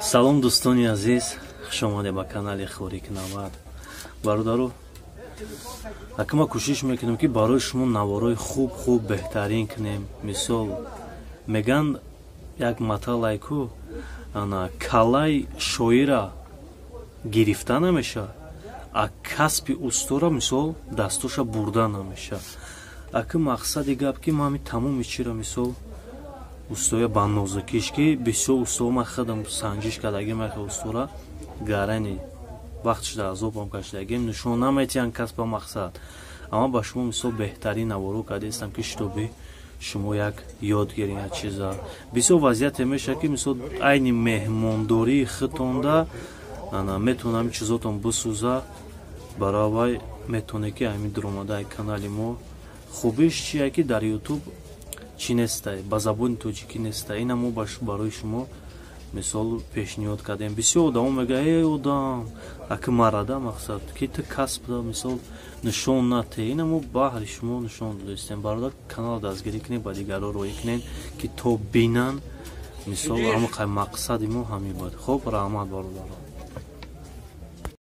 Салом, дӯстони азиз, хушомадед ба канали Хорик 90. Бародаро, ака, ма кӯшиш мекунем, ки барои шумо наворои хуб хуб, беҳтарин кунем. Мисол, меган як маталайку, ана каллаи шоира гирифта намеша, а касби устора, мисол, дастоша бурда намеша. Ака, мақсади гап, ки ма ҳами тамоми чира, мисол, устоя ба нозукиш, ки бисёр усто ма худам санҷиш кардагим, яке устора гарани вақтш дар азобам кашидагим, нишон наметиҳанд касба мақсад. Аммо ба шумо, мисол, беҳтарин наворо кардастам, ки чтобы шумо як ёд гиред як чиза. Бисёр вазъияте мешавад, ки, мисол, айни меҳмондории худтонда ана метавона ҳамин чизотон бисӯза. Барои вай метавонед, ки ҳамин дуромадаи канали мо хубиш чие, ки дар Ютуб чӣ нестай, ба забони тоҷикӣ нестай. Ина мо барои шумо, мисол, пешниҳод кардем. Бисёр одамо мегӯяд: «Эй, одам, аки марада мақсад, ки ту касб, мисол, нишон нате». Ина мо баҳри шумо нишон додистем. Бародар, канал дастгирӣ кунед, ба дигарро роӣ кунед, ки то бинанд. Мисол, ҳама мақсади мо ҳамин буд. Хоб, раҳмат, бародаро.